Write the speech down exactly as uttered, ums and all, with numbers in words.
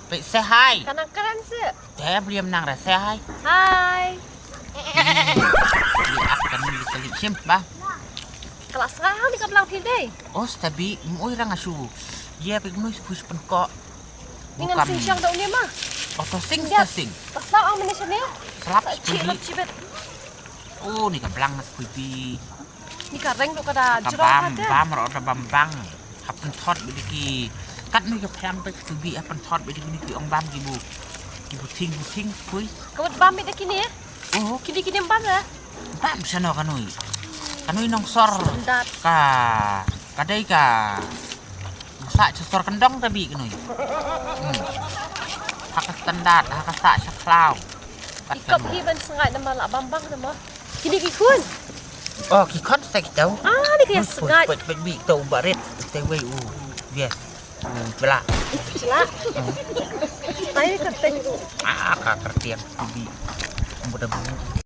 Peit, say hi. Ka nang kren seh. Te, bri em nang re, say hi. Hi. Li ak kan li kali shim ba. Ka la sngap ha ni ka blang phi dei. Oh, Stabi, mui rang asu. Ye, peit mui pus pen ko. Ni ngan sing shong da u ne ma. Oh, to sing, to sing. Ta slap ang mene shane. Slap, Stabi. Oh, ni ka blang, Stabi. Ni ka reng ruh ka da jrong bam, ha te. Bam ruh da bam bang. Ha pynthot bad ki. Kat ni ka plang bad ki bi ha pynthot bad ki ni ki ong bam ki bu. Ki bu thing bu thing pui. Ka wat bam bad kini eh? Oh, kini kini bam eh? Bam sano kanui. Kanui nongsor. Standard. Ka, ka dei ka. Sa cha sor kendong ta bi kanui. Hmm. Ha ka standard, ha ka sa cha khlaw. Kat ikop kanui. Hi ban sngai nama la bam bang nama. Kini ki khun. Oh, ki khun sa ki tau. Ah, ni ka ya sngai. Pet pet bi tau barit. Te wei u. Bias. U chelak. Chelak. Ai ka teng. Ah, ka kertiang bi. Mudah bunyi.